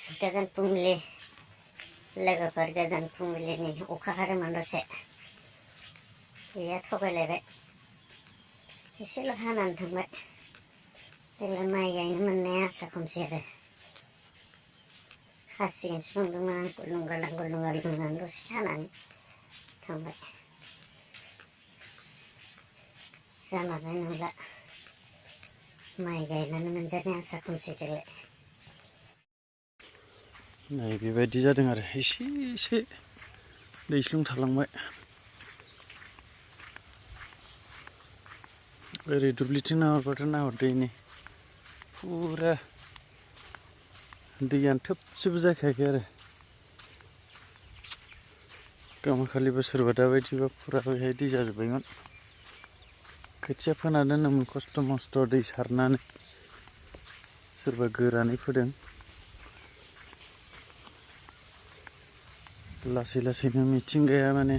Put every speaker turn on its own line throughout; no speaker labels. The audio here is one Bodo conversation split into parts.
गोजोन फुंबिलि लोगोफोर गोजोन फुंबिलिनि अखा हादोंमोन दसे गैया थगायलायबाय एसेल' हानानै थांबाय देग्लाय माइ गायनो मोननाया आसा खमसै आरो हासिगोनसो नंदोंमोन आं गुलुं गालां होननानै दसे हानानै थांबाय जामारनाय नंला माइ गायनानै मोनजानाय आसा खमसै देग्लाय
नै बेबायदि जादों आरो एसे दैस्लुं थालांबाय ओरै दुब्लिथिं नाहरबाथ' नाहरदो नै फुरा दैयानो थोबसेबो जाखायाखै आरो गामाखालि बोसोरबा दाबायदिबा फुरा बेहाय दै जाजोब्बायमोन खोथिया फोना दोनोमोन खस्थ' मस्थ' दै सारनानै सोरबा गोरानै फोदों लासै लासैनो मिथिंगाया माने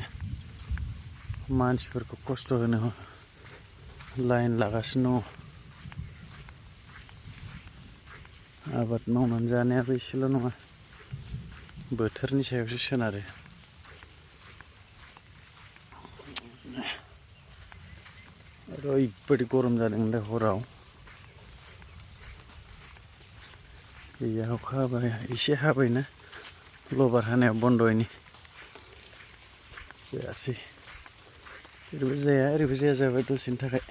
मानसिफोरखौ खस्थ' होनो लाइन लागासिनो दङ आबाद मावनानै जानायाबो एसेल' नङा बोथोरनि सायावसो सोनारो ओरैबायदि गरम जादोंमोन हराव गैया अखा हाबाय एसे हाबायना लबार हानाया बन्द'यैनि जायासै ओरैबो जाया ओरैबो जाया जाबाय दसेनि थाखाय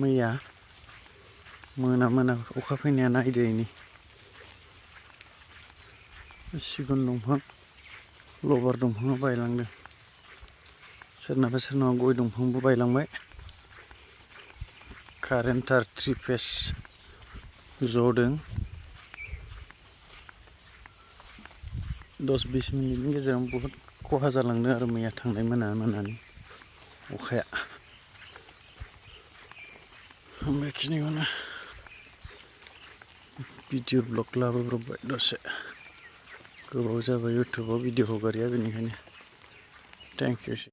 मैया मोना अखा फैनाया नायदो इनि सिगुन दंफां लबार दंफाङा बायलांदों सोरनाबा गय दंफांबो बायलांबाय कारेन्ट तार 3 फेस जदों 10-20 मिनिटनि गेजेराव बहुद खहा जालांदों आरो मैया थांनाय मोनानि अखाया बेखिनिखौनो भिडिअ ब्लग लाबोब्रबबाय दसे गोबाव जाबाय इउटुबाव भिडिअ हगारिया बेनिखायनो थेंक इउ